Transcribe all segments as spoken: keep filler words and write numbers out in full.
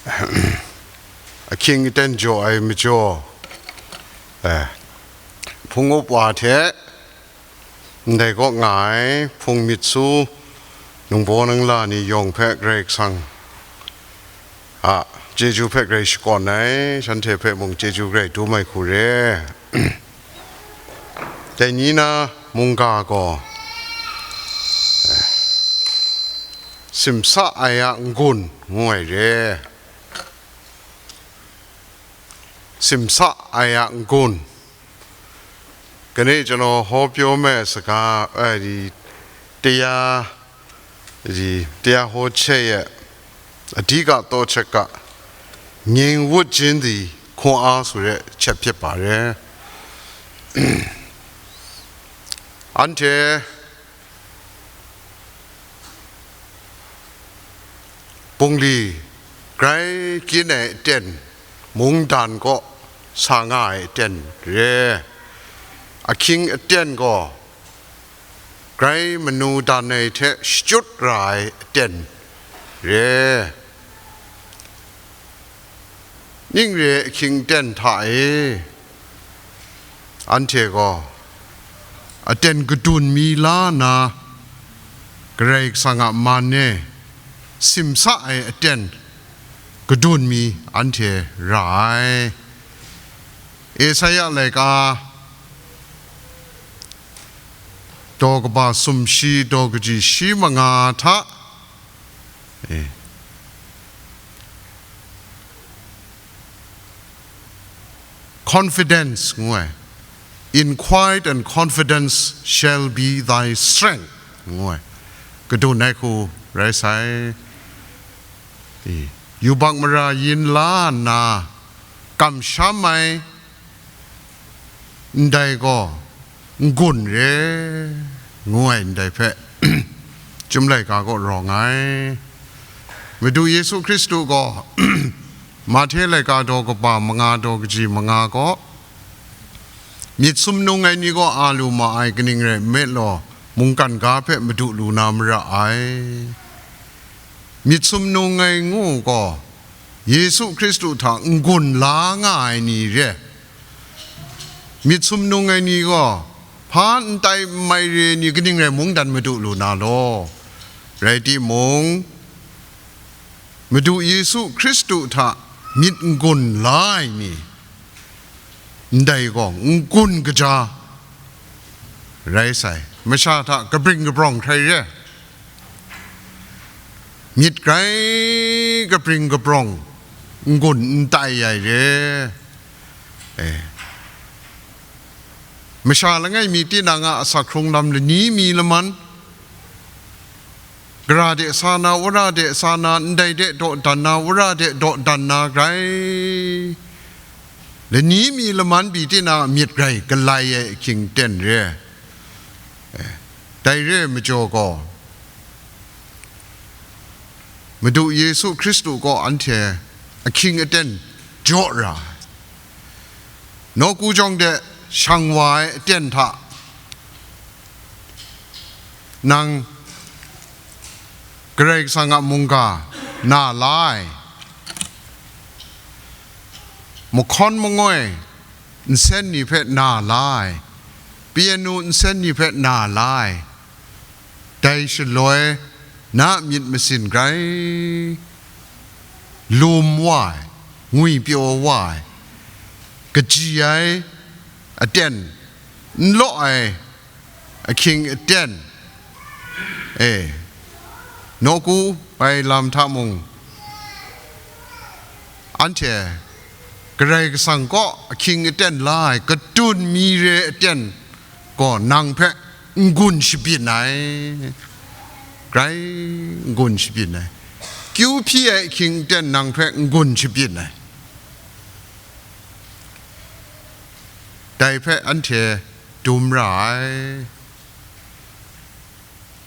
ahkying aten jaw ai majaw, eh, hpung up wa hte, ndai kaw nga ai hpung myit su ningbaw ningla ni yawng hpe Karai Kasang a chyeju hpe grai shakawn ai, shanhte hpe mung chyeju grai dum ai hku re. Dai ni na mungga gaw, eh, simsa ai a n-gun ngu ai re. Simsa ai a n-gun. Kane chyaw hawpyaw me saga, ai, di, taya, di, taya hawt she ye, adika taw chek ga, nging wut jin di hkung a su re chet hpyit pa re. Anhte bungli grai kyin ai aten, mungdan kaw sa nga ai aten re. Ahkying aten gaw grai manu dan ai hte shachyut ra ai aten re. Ning re ahkying aten hta e, anhte gaw aten kadun mi la nna, Karai Kasang a man e simsa ai aten kadun mi anhte ra ai. Esaia laika daw kaba sumshi daw kaji shi manga hta, eh, confidence ngu ai, "In quiet and confidence shall be thy strength," ngu ai, kadun ai hku rai sai. Eh, yubak mara yin la nna kamsham ai ndai gaw n-gun re, ngu ai ndai hpe, Chyum laika kaw rawng ai. Madu Yesu Hkristu gaw, Mahte laika daw kaba manga daw kaji manga gaw, myit sumnung ai ni gaw a lu ma ai, kaning rai nme law, mungkan ga hpe madu lu na mara ai. Myit sumnung ai ngu gaw, Yesu Hkristu hta n-gun la nga ai ni re. Myit sumnung ai ni gaw, hpa n tai n mai re ni kaning rai mungdan madu lu na law? Rai timung, Madu Yesu Hkristu hta myit n-gun la ai ni, ndai gaw n-gun kaja rai sai, masha hta kabring kabrawng hkrai re, myit grai kabring kabrawng n-gun n tai ai re. Eh. Masha langai mi tinang a asak hkrung lam lani mi laman, gara de sa na, wora de sa na, ndai de dawdan na, wora de dawdan na grai, lani mi laman pyi tinang a myit grai galai ai ahkying aten re. Eh, dai re ai majaw gaw, Madu Yesu Hkristu gaw anhte ahkying aten jaw ra ai. Nawku jawng de shang wa ai aten hta, nang Karai Kasang a mungga na la ai, mahkawn mangoi nsen ni hpe na la ai, pyamu nsen ni hpe na la ai, dai shaloi na myit masin grai lum wa ai, ngwipyaw wa ai, kaji ai aten, n law ai ahkying aten, e, nawku bai lam hta mung, anhte Karai Kasang kaw ahkying aten la ai katun mi re aten gaw nang hpe n-gun shabyin ai, grai n-gun shabyin ai, kyu hpyi ai ahkying aten nang hpe n-gun shabyin ai, dai hpe anhte dum ra ai.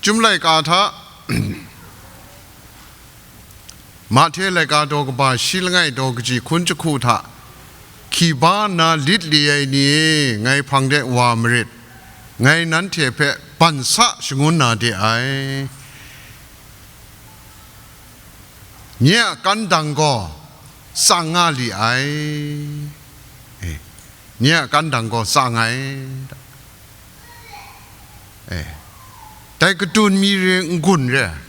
Chyum laika hta, Mahte laika daw kaba shi langai daw kaji hkun jahku hta, hki ba nna lit li ai ni e, ngai hpang de wa marit, ngai nanhte hpe ban sa shangun na de ai. Nye a kan dang gaw tsang nga li ai. Eh, nye a kandang gaw tsang ai. Eh, dai kadun mi re n-gun re ai,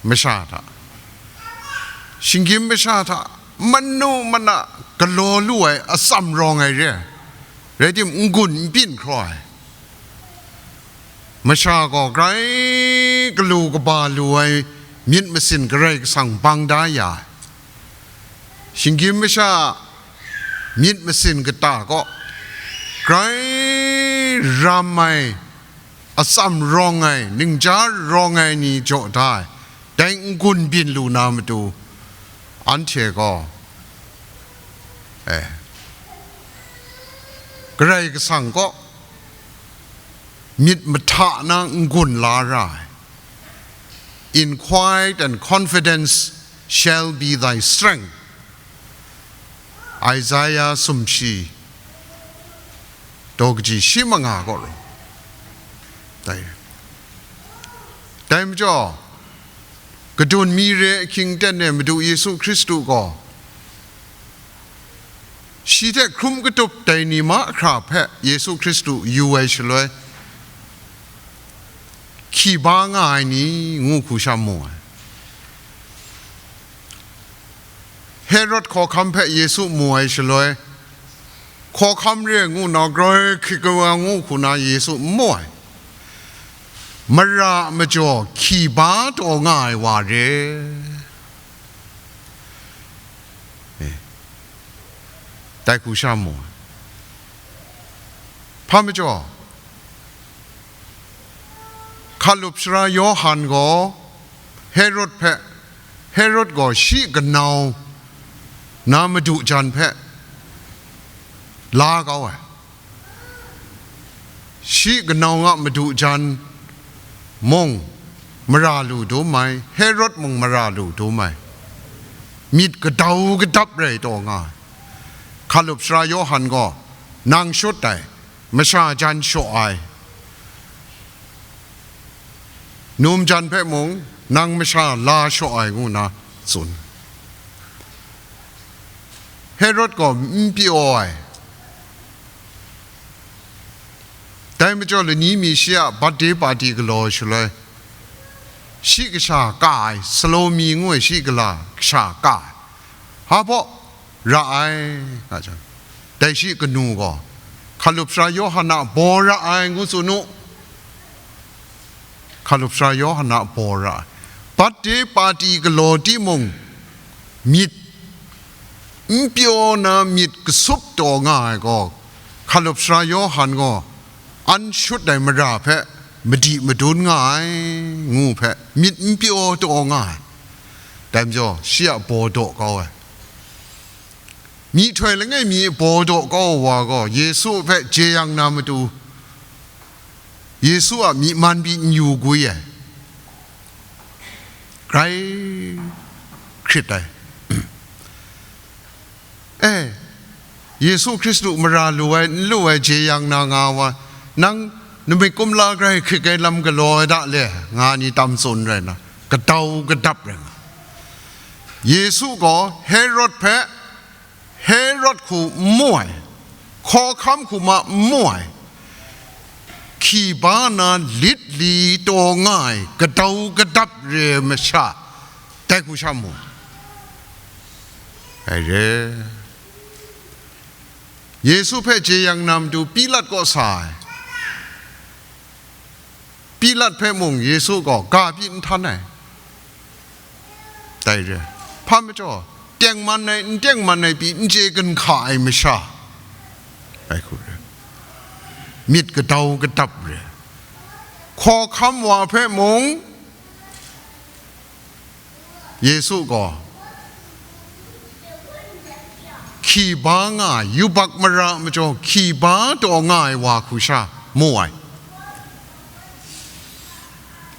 masha hta, shinggyim masha hta manu mana galaw lu ai atsam rawng ai re ai, rai timung n-gun n byin hkraw ai. Masha gaw grai galu kaba lu ai myit masin Karai Kasang bang da ya ai. Shinggyim masha myit masin kata kaw grai ram ai, atsam rawng ai, ningja rawng ai ni jaw da ai, dai n-gun byin lu na matu, anhte gaw, eh, Karai Kasang kaw myit mahta na n-gun la ra ai. In quiet and confidence shall be thy strength. Isaiah sumshi, daw kaji shi manga kaw rawng. Dai, dai majaw, kadun mi re ahkying ten e Madu Yesu Hkristu gaw, shi hte hkrum katup dai ni mahkra hpe Yesu Hkristu yu ai shaloi, hkyi ba nga ai ni ngu hku sha mu ai. Herod hkawhkam hpe Yesu mu ai shaloi, hkawhkam re ngu na, groi hkrit kau ai ngu hku na Yesu n mu ai. Mara a majaw hkyi ba taw nga ai wa re. Eh, dai hku sha mu ai. Hpa majaw, hkalup sara Yawhan gaw Herod hpe, Herod gaw shi kanau na madu jan hpe la kau ai. Shi kanau a madu jan mung mara lu dum ai, Herod mung mara lu dum ai. Myit kadau kadap rai taw nga ai. Hkalup sara Yawhan gaw, "Nang shut ai, masha jan shaw ai, num jan hpe mung nang masha la shaw ai," ngu na tsun. Herod gaw n pyaw ai. Dai majaw, lani mi shi a birthday party galaw shaloi, shi kasha ka ai, Salomi ngu ai shi kala kasha ka ai. Hpa baw ra ai, nga jang, dai shi kanu gaw, "Hkalup sara Yawhan a baw ra ai," ngu tsun u. Hkalup sara Yawhan a baw ra ai. Birthday party galaw timung, myit n pyaw na myit kasup taw nga ai gaw, hkalup sara Yawhan gaw an shut ai mara hpe madi madun nga ai, ngu hpe myit n pyaw taw nga ai. Dai majaw, shi a baw daw kau ai. Myihtoi langai mi baw daw kau wa gaw, Yesu hpe jeyang na matu, Yesu a myi man pyi n yu gwi ai, grai hkrit ai. Eh, Yesu Hkristu mara lu ai, n lu ai jeyang na nga wa, nang namik kumla grai hkrit ai lam galaw ai da le, nga ni tam tsun rai na, kadau kadap rai nga. Yesu gaw Herod hpe, Herod hku n mu ai, hkawhkam hku ma n mu ai, hkyi ba na lit li taw nga ai, kadau kadap re ai masha, dai hku sha mu ai re. Yesu hpe jeyang na matu Pilat kaw sa ai. Pilat hpe mung Yesu gaw ga pyi n htan ai. Dai re, hpa majaw, tengman ai, n tengman ai pyi n chye gun hka ai masha, dai hku re, myit kadau kadap re. Hkawhkam wa hpe mung Yesu gaw hkyi ba nga ai, yubak mara a majaw hkyi ba taw nga ai wa hku sha mu ai.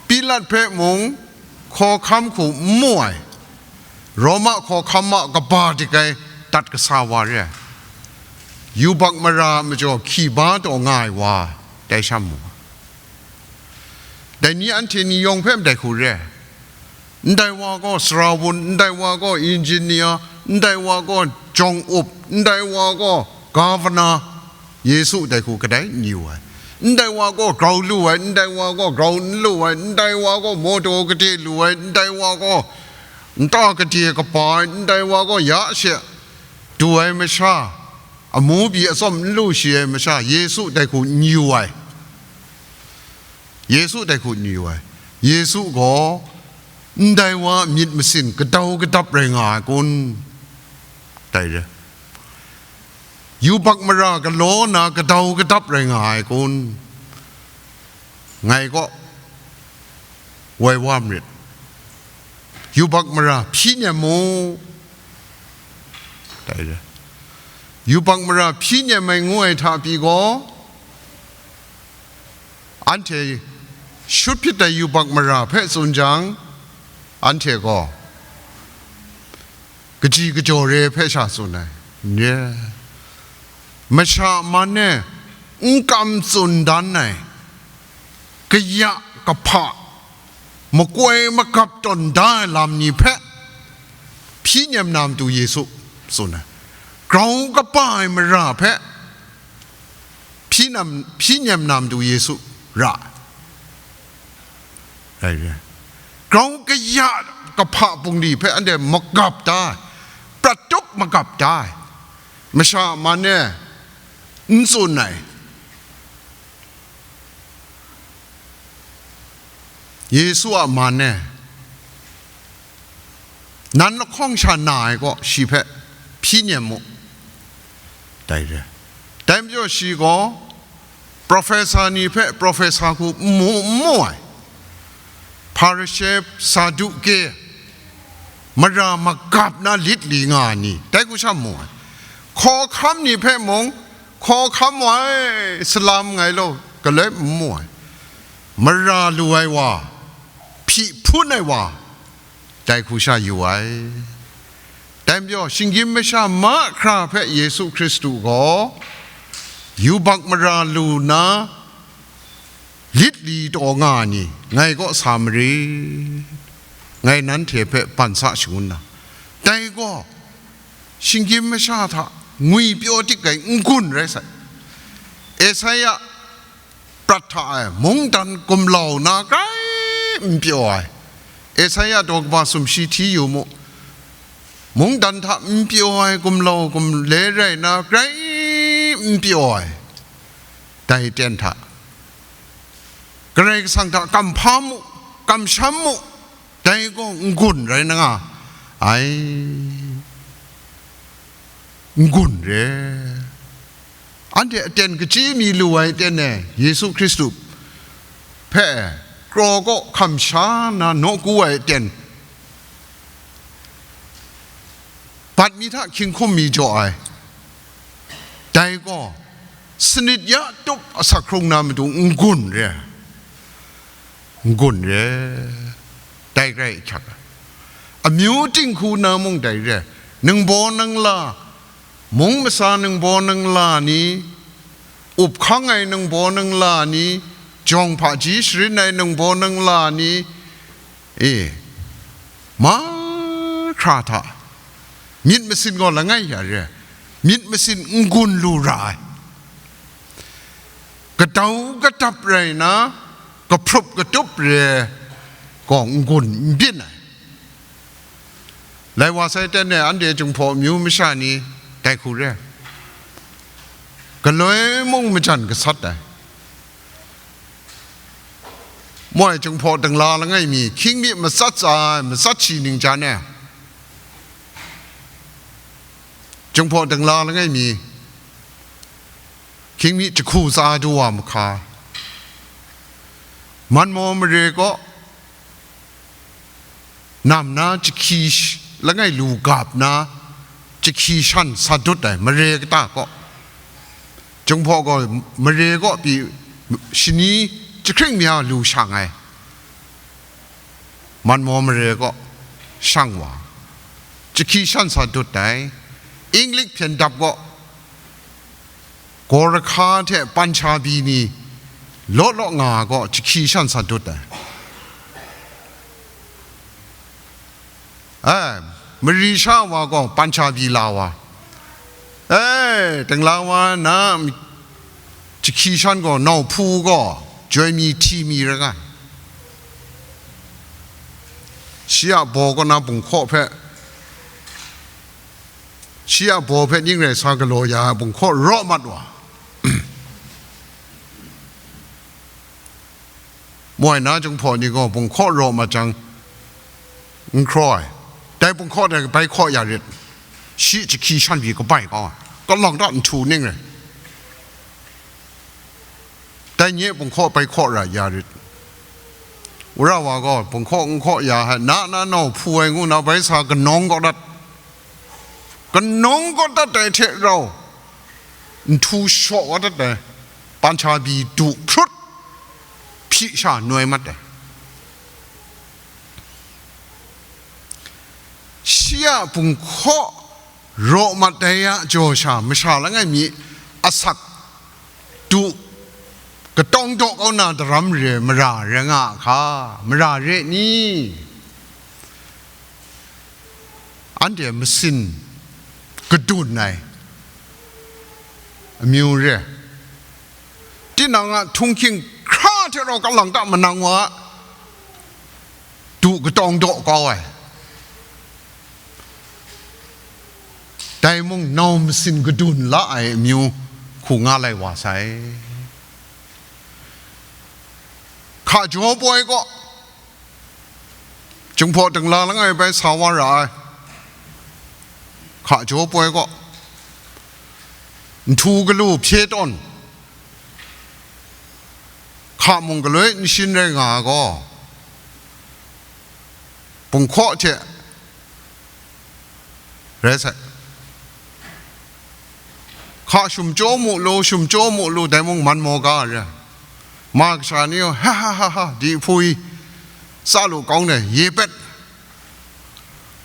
Pilat hpe mung hkawhkam hku n mu ai, Roma hkawhkam a kaba dik ai dat kasa wa re ai, yubak mara a majaw hkyi ba taw nga ai wa, dai sha mu ai. Dai ni anhte ni yawng hpe madai hku re ai. Ndai wa gaw sara wun, ndai wa gaw engineer, ndai wa gaw jawng up, ndai wa gaw governor, Yesu dai hku kadai n yu ai. Ndai wa gaw grau lu ai, ndai wa gaw grau n lu ai, ndai wa gaw mawtaw gade lu ai, ndai wa gaw nta gade kapa ai, ndai wa gaw ya she du ai masha, amu pyi atsawm n lu shi ai masha, Yesu dai hku n yu ai. Yesu dai hku n yu ai. Yesu gaw, "Ndai wa a myit masin kadau kadap rai nga ai kun?" dai re. "Yubak mara galaw na kadau kadap rai nga ai kun?" Ngai gaw woi wa marit. Yubak mara hpyi nem mu. Dai re. Yubak mara hpyi nem ai ngu ai hta pyi gaw, anhte shut hpyit ai yubak mara hpe tsun jang, anhte gaw kaji kajaw re hpe sha tsun ai, nye, masha man e n kam tsun dan ai, kaya kahpa, makoi magap tawn da ai lam ni hpe hpyi nem na matu Yesu tsun ai. Grau kapa ai mara hpe hpyi nam, hpyi nem na matu Yesu ra ai. Rai re. Grau kaya kahpa bungli hpe anhte magap da ai, prat tup magap da ai, masha man e n tsun ai. Yesu a man e, nan lahkawng sha na ai gaw, shi hpe hpyi nem mu, dai re. Dai majaw shi gaw, professor ni hpe professor hku n mu, n mu ai. Hparishe, Saduke, mara magap na lit li nga ai ni, dai hku sha mu ai. Hkawhkam ni hpe mung, hkawhkam wai, salam ngai law, galoi n mu ai. Mara lu ai wa, hpyi hpun ai wa, dai hku sha yu ai. Dai majaw, shinggyim masha mahkra hpe Yesu Hkristu gaw yubak mara lu nna lit li taw nga ai ni, ngai kaw sa marit, ngai nanhte hpe ban sa shangun na. Dai gaw, shinggyim masha hta ngwipyaw dik ai n-gun rai sai. Esaia prat hta e mungdan gumlau na grai n pyaw ai. Esaia daw kaba sumshi hti yu mu. Mungdan hta n pyaw ai, gumlau gumle rai na grai n pyaw ai. Dai aten hta, Karai Kasang hta kamhpa mu, kamsham mu, dai gaw n-gun rai na nga ai. N-gun re. Anhte aten kachyi mi lu ai aten e, Yesu Hkristu hpe kraw kaw hkam sha nna nawku ai aten, bat mi hta hkying hkum mi jaw ai. Dai gaw, sanit ya tup asak hkrung na matu n-gun re. N-gun re, dai grai ahkyak ai. Amyu dinghku na mung dai re, ningbaw ningla, mung masa ningbaw ningla ni, up hkang ai ningbaw ningla ni, jawng hpaji sharin ai ningbaw ningla ni, e, mahkra hta myit masin gaw langai ya re, myit masin n-gun lu ra ai. Kadau kadap rai na, kahprup katup re gaw n-gun n byin ai. Lai wa sai ten e, anhte Jinghpaw amyu masha ni dai hku re, galoi mung majan gasat ai. Moi Jinghpaw dingla langai mi, hkying mi matsat tsa ai, matsat shi ning jan e, Jinghpaw dingla langai mi, hkying mi jahku tsa du wa mahka, manmaw mare kaw, nam na jahki sh-, langai lu gap na, jahki shan sa dut ai mare kata kaw, Jinghpaw gaw mare kaw pyi shani jahkring mi a lu shang ai. Manmaw mare kaw shang wa, jahki shan sa dut ai. Inglik hpyen dap kaw, Gorahka hte Panchabi ni law law nga gaw jahki shan sa dut ai. Mari sha wa gaw pancha bi la wa, e, dingla wa na jahki shan gaw, nau hpu gaw, joi mi hti mi rai nga, shi a baw kaw na bunghkaw hpe, shi a baw hpe ning rai sa galaw ya ai bunghkaw raw mat wa. Moi na Jinghpaw ni gaw bunghkaw raw mat jang, n hkraw ai. Dai bunghkaw dai bai hkaw ya rit. Shi jahki shan pyi kabai kau ai. Kalang ta nhtu ning rai. Dai nye bunghkaw bai hkaw ra ya rit. Wora wa gaw bunghkaw n hkaw ya ai, na na nau hpu ai ngu na bai sa kanawng kaw dat. Kanawng kaw dat dai hte rau, nhtu shaw wa dat dai, pancha bi du hprut, hpyi sha noi mat ai. Shi a bunghkaw raw mat ai a jaw sha, masha langai mi asak du katawng daw kau na daram re ai mara rai nga a hka, mara re ni? Anhte masin kadun ai amyu re. Tinang a htunghking hkra hte rau kalang ta manang wa, du katawng daw kau ai. Dai mung nau masin kadun la ai amyu hku nga lai wa sai. Hka jaw poi kaw, Jinghpaw dingla langai bai sa wa ra ai. Hka jaw poi kaw, nhtu galu hpye tawn, hka mung galoi nshin rai nga ai gaw, bunghkaw hte rai sai. Hka shum chyaw mu lu, shum chyaw mu lu, dai mung man maw ga re ai. Ma kasha ni gaw, ha ha ha ha, di hpui, tsa lu kau ndai, ye pet,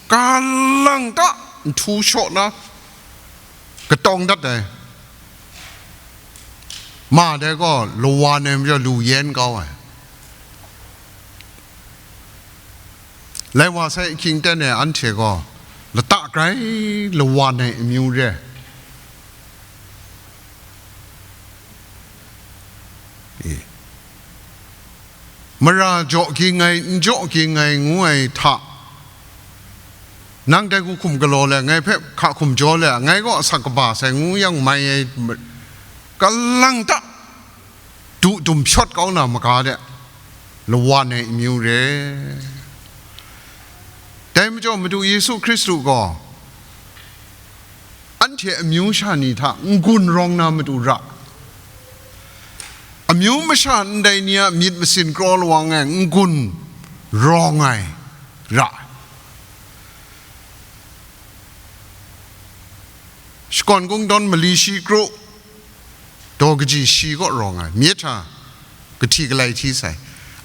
kalang ta nhtu shaw na katawng dat ai. Ma dai gaw lawan ai majaw lu yen kau ai. Lai wa sai ahkying ten e anhte gaw lata grai lawan ai amyu re. E. Mara jaw ging ai, n jaw ging ai ngu ai hta, nang dai hku hkum galaw le, ngai hpe hka hkum jaw le, ngai gaw asak kaba sai ngu yang mai ai, kalang ta du dum shawt kau na maga de, lawan ai amyu re. Dai majaw Madu Yesu Hkristu gaw anhte amyu sha ni hta n-gun rawng na matu ra, amyu masha ndai ni a myit masin kraw lawang e n-gun rawng ai ra. Shakawn kungdawn mali shi kru, daw kaji shi kaw rawng ai, myit hta kahti kalai hti sai,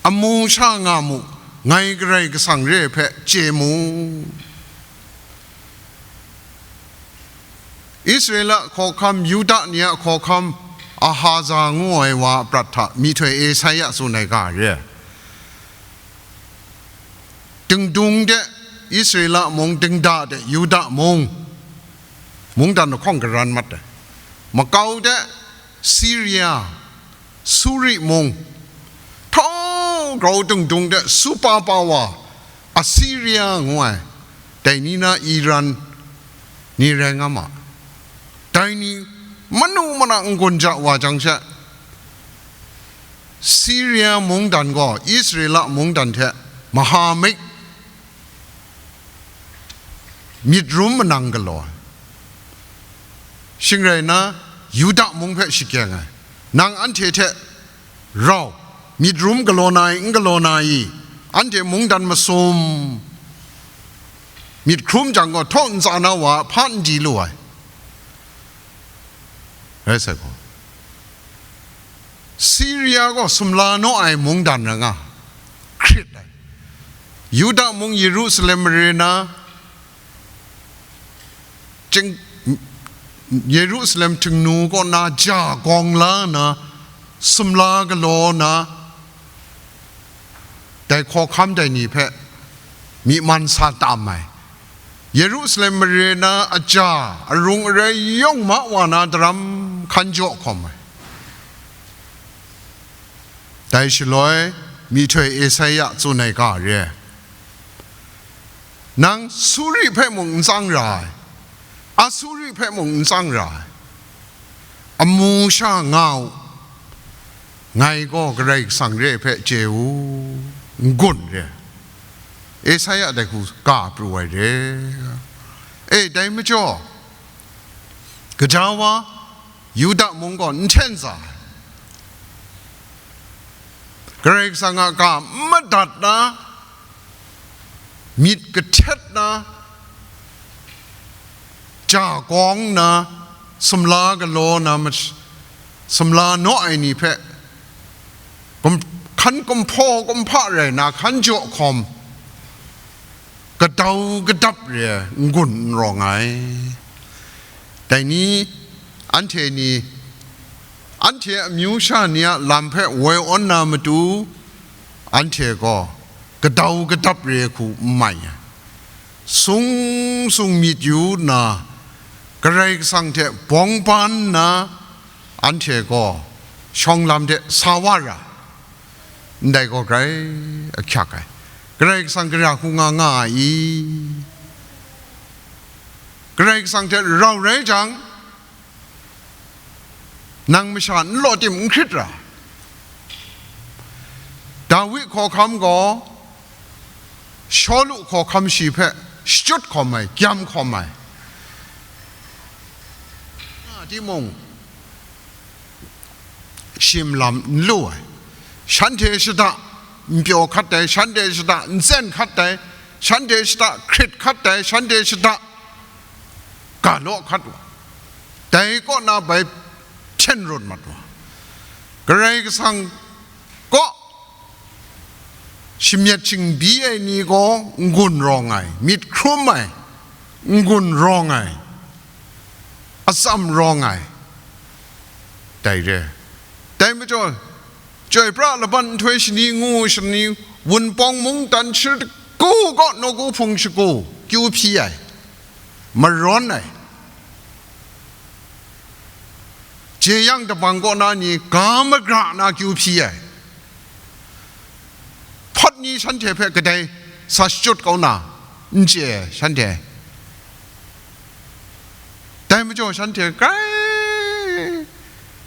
amu sha nga mu, ngai Karai Kasang re ai hpe chye mu. Israela hkawhkam, Yuda ni a hkawhkam, Ahaza ngu ai wa a prat hta myihtoi Esaia tsun ai ga re ai. Dingdung de Israela mung, dingda de Yuda mung, mungdan lahkawng garan mat ai. Makau de Siria, Suri mung, htau grau dingdung de supa pa wa, Asiria ngu ai, dai ni na Iran ni rai nga ma. Dai ni manu mana n-gun ja wa jang she, Siria mungdan gaw Israela mungdan hte mahamik, myit rum manang galaw ai. Shing rai nna, Yuda mung hpe shakyeng ai, nang anhte hte rau, myit rum galaw na i, n galaw na i, anhte mungdan masum myit hkrum jang gaw, htaw ntsa na wa hpa n di lu ai. Rai sai gaw, Siria gaw sumla naw ai mungdan rai nga, hkrit ai. Yuda mung Yerusalem mare na, Ching-, Yerusalem htingnu kaw na ja gawng la nna, sumla galaw nna, dai hkawhkam dai ni hpe myi man sa tam ai. Yerusalem mare na aja arung arai yawng ma wa na daram hkan jaw hkawm ai. Dai shaloi, myihtoi Esaia tsun ai ga re ai. Nang Suri hpe mung n tsang ra ai, Asuri hpe mung n tsang ra ai, amu sha nga u, ngai gaw Karai Kasang re ai hpe chye u, n-gun re ai. Esaia dai hku ga pru ai re. E, dai majaw, gaja wa, Yuda mung gaw n hten za ai. Karai Kasang a ga n madat na, myit kahtet na, ja kawng na, sumla galaw na, mas-, sumla naw ai ni hpe kum-, hkan kumhpaw kumhpa rai na hkan jaw hkawm, gadau gadap re ai n-gun n rawng ai. Dai ni, anhte ni, anhte amyu sha ni a lam hpe woi awn na matu, anhte gaw gadau gadap re ai hku n mai ai. Sung sung myit yu nna, Karai Kasang hte bawng ban nna, anhte gaw shawng lam de sa wa ra, ndai gaw grai ahkyak ai. Karai Kasang gara hku nga nga ai i? Karai Kasang hte rau rai jang, nang masha n law tim n hkrit ra. Dawi hkawhkam gaw Shawlu hkawhkam shi hpe shachyut hkawm ai, gyam hkawm ai. Nga timung, shim lam n lu ai. Shanhte shada n pyaw hkat ai, shanhte shada n tsen hkat ai, shanhte shada hkrit hkat ai, shanhte shada ga law hkat wa, dai kaw na bai hpyen rawt mat wa, Karai Kasang kaw shamyet shingbyi ai ni gaw n-gun rawng ai, myit hkrum ai, n-gun rawng ai, atsam rawng ai, dai re. Dai majaw, Chyoi pra laban nhtoi shani ngu shani, Wunpawng mungdan shirku kaw nawku hpung shagu kyu hpyi ai, marawn ai, jeyang dabang kaw na ni ga magra na kyu hpyi ai. Hpawt ni shanhte hpe kadai sa shachyut kau na n chye ai shanhte. Dai majaw shanhte grai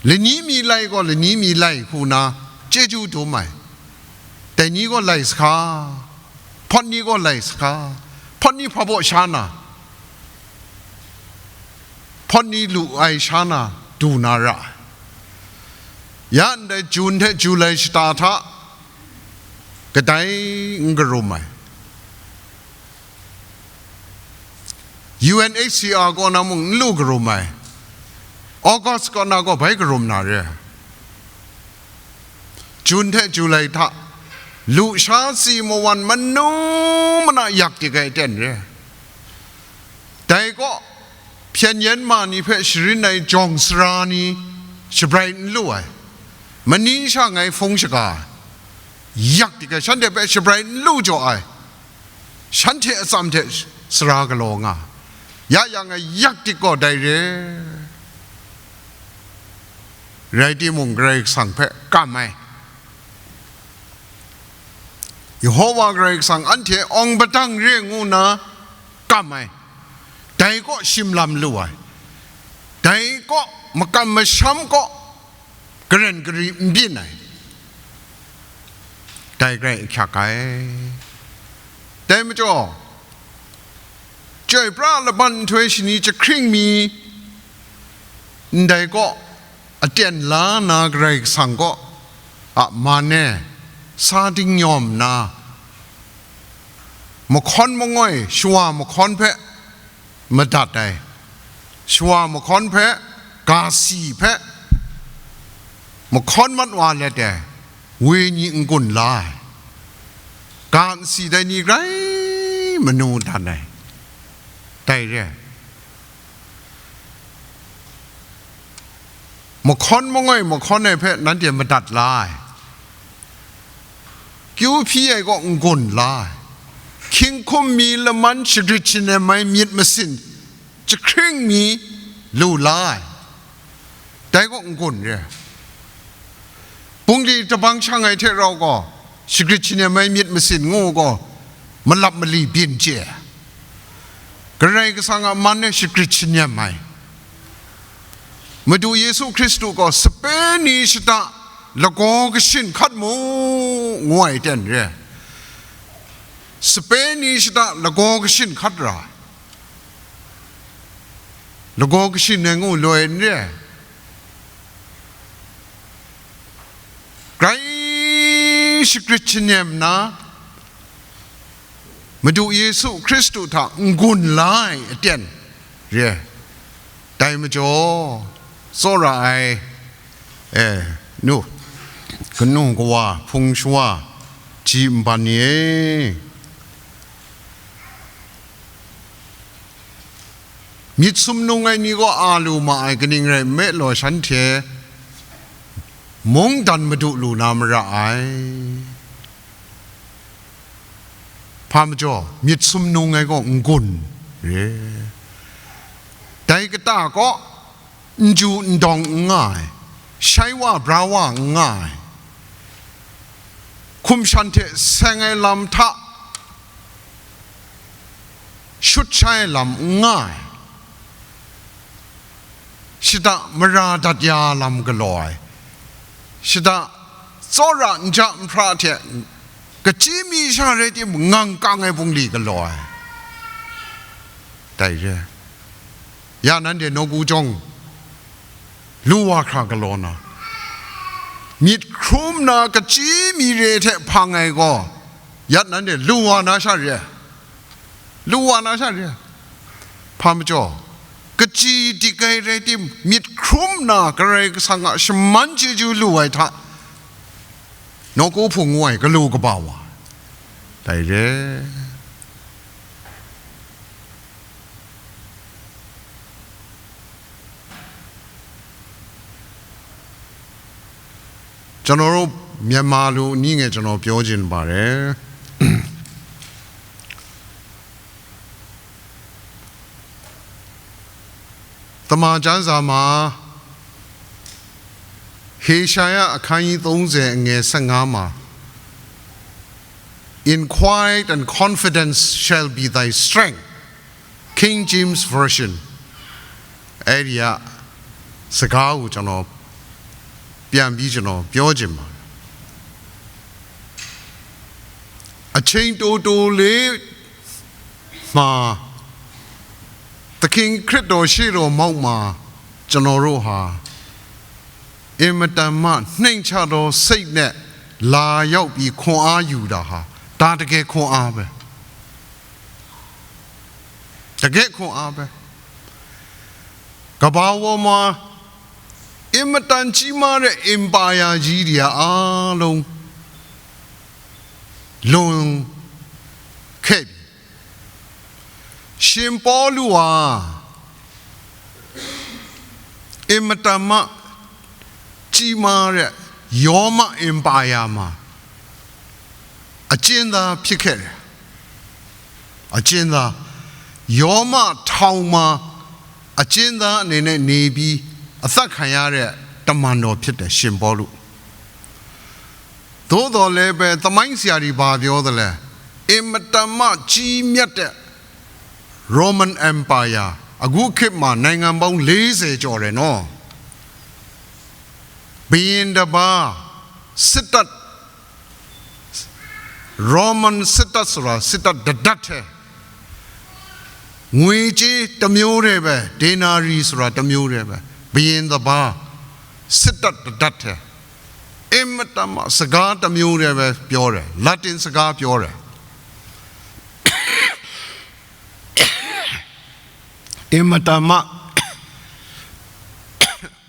lani mi lai gaw lani mi lai hku na chyeju dum ai. Dai ni gaw lai sahka, hpawt ni gaw lai sahka, hpawt ni hpa baw sha na, hpawt ni lu ai sha na du na ra ai. Ya ndai Jun hte Julai shata hta kadai n karum ai. U N H C R kaw na mung n lu karum ai. August kaw na gaw bai karum na re. Jun hte Julai hta lusha si mawan manu mana yak dik ai ten re. Dai kaw, hpyen yen ma ni hpe sharin ai jawng sara ni shabrai n lu ai, mani sha ngai hpung shaga ai, yak dik ai, shanhte hpe shabrai n lu jaw ai, shanhte atsam hte sara galaw nga, ya yang ai yak dik gaw dai re. Rai timung, Karai Kasang hpe kam ai, Yehova Karai Kasang anhte awng padang re ngu nna kam ai, dai kaw shim lam lu ai, dai kaw makam masham kaw karen gari n byin ai, dai grai ahkyak ai. Dai majaw, chyoi pra laban nhtoi shani jahkring mi ndai kaw aten la na Karai Kasang kaw a man e sa dingnyawm nna, mahkawn mangoi shawa mahkawn hpe madat ai, shawa mahkawn hpe, ga si hpe mahkawn mat wa let ai wenyi n-gun la ai, ga n si dai ni grai manu dan ai, dai re ai. Mahkawn mangoi mahkawn ai hpe nanhte madat la ai, kyu hpyi ai kaw n-gun la ai, K Tinghkum mi laman shagrit shanem ai myit masin jahkring mi lu la ai, dai gaw n-gun re ai. Bungli tabang shang ai hte rau gaw, shagrit shanem ai myit masin ngu gaw, malap mali byin chye ai. Karai Kasang a man e shagrit shanem ai. Madu Yesu Hkristu gaw sape ni shata lagaw kashin hkat mu, ngu ai ten re. Sape ni shata lagaw kashin hkat ra. Lagaw kashin ai ngu loi n re. Grai shagrit shanem na, Madu Yesu Hkristu hta n-gun la ai aten re. Dai majaw, tsawra ai, e, nu, kanu kawa, hpung shawa, ji nban ni e, myit sumnung ai ni gaw a lu ma ai, kaning rai nme law, shanhte mungdan madu lu na mara ai. Hpa majaw, myit sumnung ai gaw n-gun re. Dai kata kaw, n ju n dawng n nga ai, shai wa bra wa n nga ai, hkum shan hte seng ai lam hta shut shai ai lam n nga ai, shata mara dat ya lam galaw ai, shata tsawra nja nhpra hte kachyi mi sha rai timung, ngang kang ai bungli galaw ai, dai re. Ya nanhte nawku jawng lu wa hkra galaw na, myit hkrum na kachyi mi re hte hpang ai gaw, ya nanhte lu wa na sha re ai. Lu wa na sha re ai. Hpa majaw, kachyi dik ai rai tim, myit hkrum na Karai Kasang a shaman chyeju lu ai hta, nawku hpung ngu ai galu kaba wa, dai re. ကျွန်တော်တို့ မြန်မာလို အနည်းငယ် ကျွန်တော် ပြောချင်ပါတယ်။ သမ္မာကျမ်းစာမှာ ဟေရှာယ အခန်းကြီး သုံးဆယ် အငယ် ဆယ့်ငါး မှာ "In quiet and confidence shall be thy strength." King James Version အဲ့ဒီက စကားကို ကျွန်တော် ပြန်ပြီး ကျွန်တော် ပြောချင်ပါတယ်။ အချိန်တိုတိုလေးမှာ သခင်ခရစ်တော် ရှေ့တော်မှောက်မှာ ကျွန်တော်တို့ဟာ အင်မတန်မှ နှိမ့်ချသောစိတ်နဲ့ လာရောက်ပြီး ခွန်အားယူတာဟာ ဒါ တကယ် ခွန်အားပဲ။ တကယ် ခွန်အားပဲ။ ကမ္ဘာပေါ်မှာ အင်မတန် ကြီးမားတဲ့ အင်ပါယာကြီးတွေက အားလုံး လွန်ခဲ့ပြီ။ ရှင်ပေါလုဟာ အင်မတန်မှ ကြီးမားတဲ့ ရောမ အင်ပါယာမှာ အကျဉ်းသား ဖြစ်ခဲ့တယ်။ အကျဉ်းသား။ ရောမ ထောင်မှာ အကျဉ်းသား အနေနဲ့ နေပြီး အသတ်ခံရတဲ့ တမန်တော် ဖြစ်တယ်။ ရှင်ပေါလု။ သို့သော်လည်းပဲ သမိုင်းဆရာတွေ ဘာပြောသလဲ။ အင်မတန်မှ ကြီးမြတ်တဲ့ Roman Empire။ အခုခေတ်မှာ နိုင်ငံပေါင်း လေးဆယ် ကျော်တယ်နော်။ ဘုရင်တစ်ပါး စစ်တပ်၊ Roman စစ်တပ်ဆိုတာ စစ်တပ်တစ်တပ်ထဲ၊ ငွေကြေး တစ်မျိုးတည်းပဲ၊ ဒေနာရီဆိုတာ တစ်မျိုးတည်းပဲ။ ဘုရင်တစ်ပါး၊ စစ်တပ်တစ်တပ်ထဲ၊ အင်မတန်မှ စကားတစ်မျိုးတည်းပဲ ပြောတယ်။ Latin စကား ပြောတယ်။ အင်မတန်မှ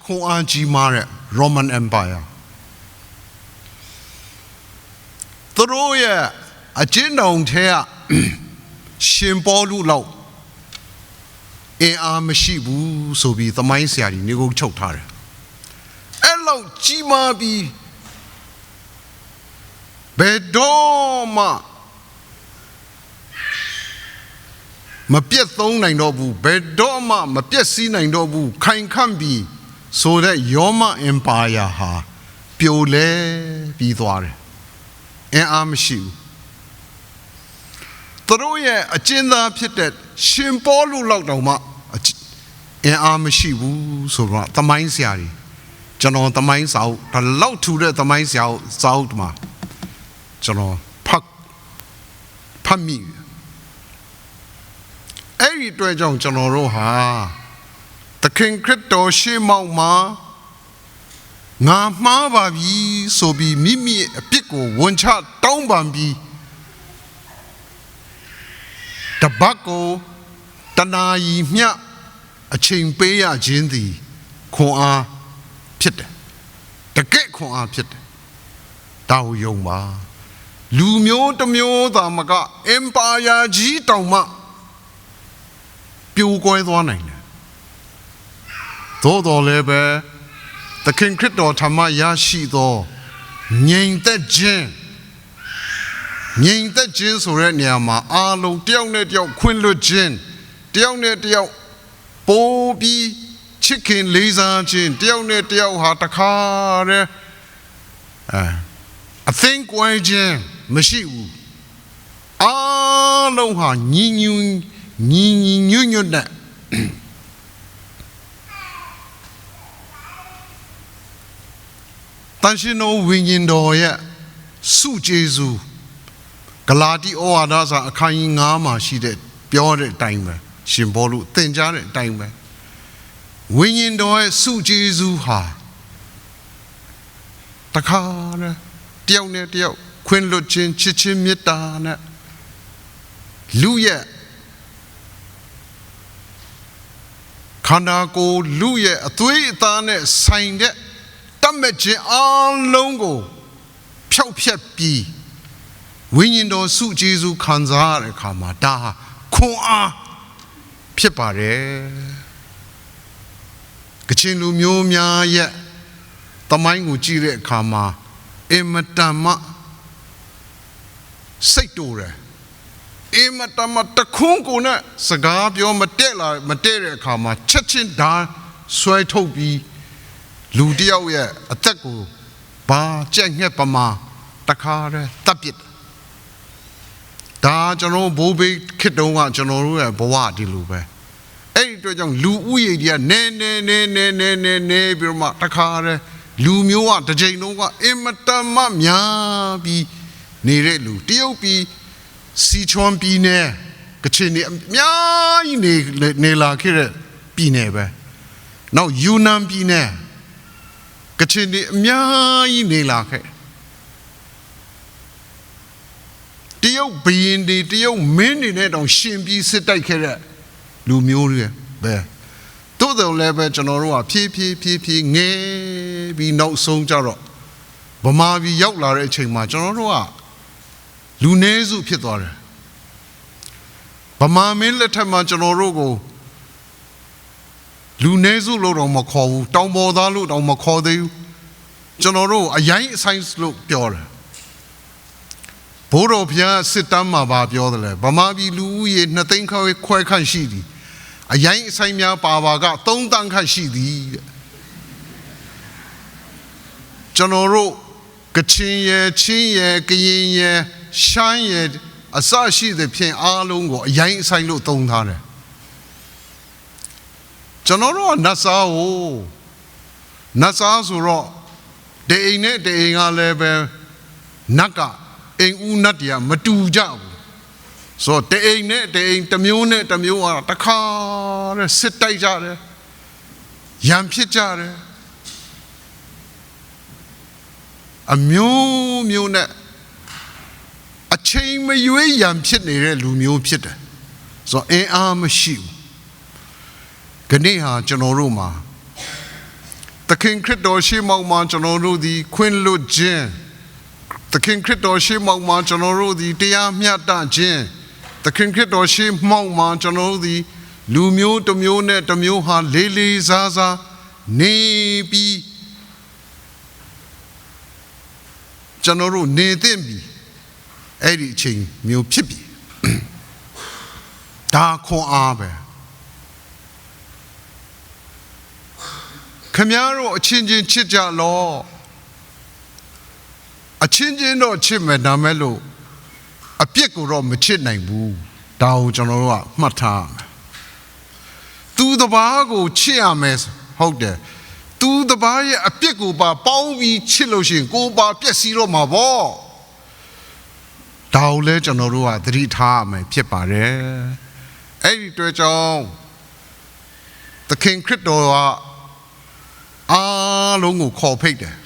ခွန်အားကြီးမားတဲ့ Roman Empire။ သူတို့ရဲ့ အကျဉ်းထောင်ထဲက ရှင်ပေါလုလောက် အင်အားမရှိဘူး ဆိုပြီး သမိုင်းဆရာတွေ နိဂုံးချုပ်ထားတယ်။ အဲ့လောက် ကြီးမားပြီး ဘယ်တော့မှ မပျက်သုံးနိုင်တော့ဘူး၊ ဘယ်တော့မှမပျက်စီးနိုင်တော့ဘူး၊ ခိုင်ခံ့ပြီဆိုတဲ့ ရောမအင်ပါယာဟာ ပြိုလဲပြီးသွားတယ်။ အင်အားမရှိဘူး။ သူတို့ရဲ့အကျဉ်းသားဖြစ်တဲ့ ရှင်ပေါလုလောက်တောင်မှ အကျ- အင်အားမရှိဘူးဆိုတော့ သမိုင်းဆရာတွေ၊ ကျွန်တော်သမိုင်းစာအုပ်၊ ဒီလောက်ထူတဲ့သမိုင်းဆရာအုပ်စာအုပ်မှာ ကျွန်တော်ဖတ်ဖတ်မိတယ်။ အဲ့ဒီအတွက်ကြောင့် ကျွန်တော်တို့ဟာ သခင်ခရစ်တော်ရှေ့မှောက်မှာ ငါမှားပါပြီဆိုပြီး မိမိအပြစ်ကိုဝန်ချတောင်းပန်ပြီး တစ်ပတ်ကိုတစ်နာရီမျှ အချိန်ပေးရခြင်းသည် ခွန်အားဖြစ်တယ်။ တကယ့်ခွန်အားဖြစ်တယ်။ ဒါကိုယုံပါ။ လူမျိုးတစ်မျိုးသာမက အင်ပါယာကြီးတောင်မှ ပြိုကွဲသွားနိုင်တယ်။ သို့သော်လည်းပဲ သခင်ခရစ်တော်ထံမှရရှိသော ငြိမ်သက်ခြင်း၊ ငြိမ်သက်ခြင်းဆိုတဲ့နေရာမှာ အားလုံးတစ်ယောက်နဲ့တစ်ယောက် ခွင့်လွှတ်ခြင်း၊ တစ်ယောက်နဲ့တစ်ယောက် ပိုပြီးချစ်ခင်လေးစားခြင်း၊ တစ်ယောက်နဲ့တစ်ယောက်ဟာ တခါတည်း အဲ၊ အသင်းကွဲခြင်းမရှိဘူး။ အားလုံးဟာ ညီညီညီညီညွတ်ညွတ်နဲ့ သန့်ရှင်းသောဝိညာဉ်တော်ရဲ့ဆုကျေးဇူး၊ ဂလာတိဩဝါဒစာ အခန်းကြီးငါးမှာရှိတဲ့ ပြောတဲ့အတိုင်းပဲ၊ ရှင်ပေါလုသင်ကြားတဲ့အတိုင်းပဲ၊ ဝိညာဉ်တော်ရဲ့ဆုကျေးဇူးဟာ တခါတည်း တစ်ယောက်နဲ့တစ်ယောက် ခွင့်လွှတ်ခြင်း၊ ချစ်ခြင်းမေတ္တာနဲ့ လူရဲ့ ခန္ဓာကိုယ်၊ လူရဲ့အသွေးအသားနဲ့ဆိုင်တဲ့ တပ်မက်ခြင်းအားလုံးကို ဖျောက်ဖျက်ပြီး ဝိညာဉ်တော်ဆုကျေးဇူးခံစားရတဲ့အခါမှာ ဒါဟာခွန်အားဖြစ်ပါတယ်။ ကချင်လူမျိုးများရဲ့သမိုင်းကိုကြည့်တဲ့အခါမှာ အင်မတန်မှစိတ်တိုတယ်။ အင်မတန်မှ တခွန်းကိုယ်နဲ့စကားပြောမတည့်လာ- မတည့်တဲ့အခါမှာ ချက်ချင်းဒါဆွဲထုတ်ပြီး လူတစ်ယောက်ရဲ့အသက်ကို ဘာကြက်ငှက်ပမာ တခါတည်းသတ်ပစ်တယ်။ ဒါကျွန်တော်တို့ ဘိုးဘေးခေတ်တုန်းက ကျွန်တော်တို့ရဲ့ဘဝဒီလိုပဲ။ အဲ့ဒီအတွက်ကြောင့် လူဦးရေကြီးက နည်းနည်းနည်းနည်းနည်းနည်းနည်းပြီးတော့မှ တခါတည်း လူမျိုးကတစ်ချိန်လုံးက အင်မတန်မှများပြီးနေတဲ့လူ၊ တရုတ်ပြည်၊ စီချွန်ပြည်နယ်၊ ကချင်တွေအများကြီးနေ- နေလာခဲ့တဲ့ပြည်နယ်ပဲ။ နောက် ယူနန်ပြည်နယ်၊ ကချင်တွေအများကြီးနေလာခဲ့။ တရုတ်ဘုရင်တွေ၊ တရုတ်မင်းတွေနဲ့တောင်ယှဉ်ပြီးစစ်တိုက်ခဲ့တဲ့လူမျိုးတွေပဲ။ သို့သော်လည်းပဲ ကျွန်တော်တို့က ဖြည်းဖြည်းဖြည်းဖြည်းငဲပြီး နောက်ဆုံးကျတော့ ဗမာပြည်ရောက်လာတဲ့အချိန်မှာ ကျွန်တော်တို့က လူနည်းစုဖြစ်သွားတယ်။ ဗမာမင်းလက်ထက်မှာ ကျွန်တော်တို့ကို လူနည်းစုလို့တောင်မခေါ်ဘူး။ တောင်ပေါ်သားလို့တောင်မခေါ်သေးဘူး။ ကျွန်တော်တို့ကို အရိုင်းအစိုင်းလို့ပြောတယ်။ ဘိုးတော်ဘုရားစစ်တမ်းမှာ ဘာပြောသလဲ။ ဗမာပြည်လူဦးရေ နှစ်သိန်းခွဲ- ခွဲခန့်ရှိသည်။ အရိုင်းအစိုင်းများပါပါက သုံးသန်းခန့်ရှိသည်တဲ့။ ကျွန်တော်တို့ ကချင်ရယ်၊ ချင်းရယ်၊ ကရင်ရယ်၊ ရှမ်းရယ် အစရှိသဖြင့် အားလုံးကို အရိုင်းအစိုင်းလို့သုံးထားတယ်။ ကျွန်တော်တို့က နတ်စားကို၊ နတ်စားဆိုတော့ တအိမ်နဲ့တအိမ်ကလည်းပဲ နတ်က၊ အိမ်ဦးနတ်တွေက မတူကြဘူး။ ဆိုတော့ တအိမ်နဲ့တအိမ်၊ တစ်မျိုးနဲ့တစ်မျိုးက တခါတည်းစစ်တိုက်ကြတယ်။ ရန်ဖြစ်ကြတယ်။ အမျိုးမျိုးနဲ့ အချိန်မရွေးရန်ဖြစ်နေတဲ့လူမျိုးဖြစ်တယ်။ ဆိုတော့ အင်အားမရှိဘူး။ ကနေ့ဟာ ကျွန်တော်တို့မှာ သခင်ခရစ်တော်ရှေ့မှောက်မှာ ကျွန်တော်တို့သည် ခွင့်လွှတ်ခြင်း၊ သခင်ခရစ်တော်ရှေ့မှောက်မှာ ကျွန်တော်တို့သည် တရားမျှတခြင်း၊ သခင်ခရစ်တော်ရှေ့မှောက်မှာ ကျွန်တော်တို့သည် လူမျိုးတစ်မျိုးနဲ့တစ်မျိုးဟာ လေးလေးစားစားနေပြီး ကျွန်တော်တို့နေသင့်ပြီ။ အဲ့ဒီအချိန်မျိုးဖြစ်ပြီ။ ဒါခွန်အားပဲ။ ခင်ဗျားတို့ အချင်းချင်းချစ်ကြလော့။ အချင်းချင်းတော့ချစ်မယ်၊ ဒါပေမဲ့လို့ အပြစ်ကိုတော့မချစ်နိုင်ဘူး။ ဒါကိုကျွန်တော်တို့ကမှတ်ထားရမယ်။ သူတစ်ပါးကိုချစ်ရမယ်၊ ဟုတ်တယ်။ သူတစ်ပါးရဲ့အပြစ်ကိုပါပေါင်းပြီးချစ်လို့ရှိရင် ကိုယ်ပါပျက်စီးတော့မှာပေါ့။ ဒါကိုလည်းကျွန်တော်တို့ကသတိထားရမယ်ဖြစ်ပါတယ်။ အဲ့ဒီအတွက်ကြောင့် သခင်ခရစ်တော်က အားလုံးကိုခေါ်ဖိတ်တယ်။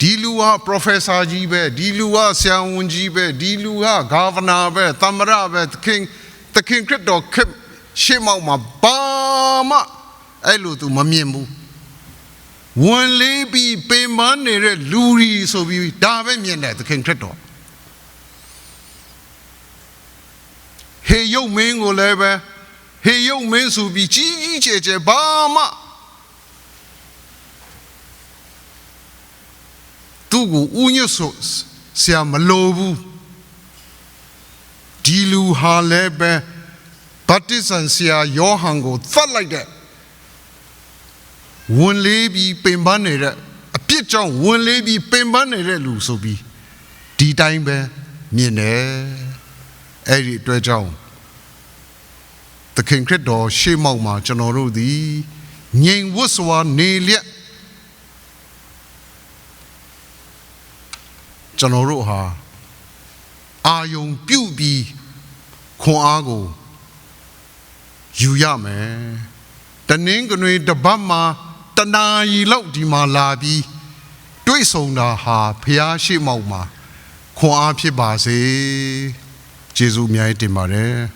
ဒီလူဟာ professor ကြီးပဲ၊ ဒီလူဟာဆရာဝန်ကြီးပဲ၊ ဒီလူဟာ governor ပဲ၊ သမ္မတပဲ၊ သခင်၊ သခင်ခရစ်တော်ခရစ်ရှေ့မှောက်မှာ ဘာမှအဲ့လိုသူမမြင်ဘူး။ ဝန်လေးပြီးပင်ပန်းနေတဲ့လူတွေဆိုပြီး ဒါပဲမြင်တယ် သခင်ခရစ်တော်။ ဟေရုပ်မင်းကိုလည်းပဲ ဟေရုပ်မင်းဆိုပြီး ကြီးကြီးကျယ်ကျယ် ဘာမှ သူ့ကိုဦးညွတ်ဆိုစရာမလိုဘူး။ ဒီလူဟာလည်းပဲ ဗတ္တိဇံဆရာယောဟန်ကိုသတ်လိုက်တဲ့ ဝန်လေးပြီးပင်ပန်းနေတဲ့၊ အပြစ်ကြောင့်ဝန်လေးပြီးပင်ပန်းနေတဲ့လူဆိုပြီး ဒီတိုင်းပဲမြင်တယ်။ အဲ့ဒီအတွက်ကြောင့် သခင်ခရစ်တော်ရှေ့မှောက်မှာ ကျွန်တော်တို့သည် ငြိမ်ဝပ်စွာနေလျက် ကျွန်တော်တို့ဟာ အာရုံပြုပြီး ခွန်အားကိုယူရမယ်။ တနင်္ဂနွေတစ်ပတ်မှာ တစ်နာရီလောက်ဒီမှာလာပြီး တွေ့ဆုံတာဟာ ဘုရားရှေ့မှောက်မှာ ခွန်အားဖြစ်ပါစေ။ ကျေးဇူးအများကြီးတင်ပါတယ်။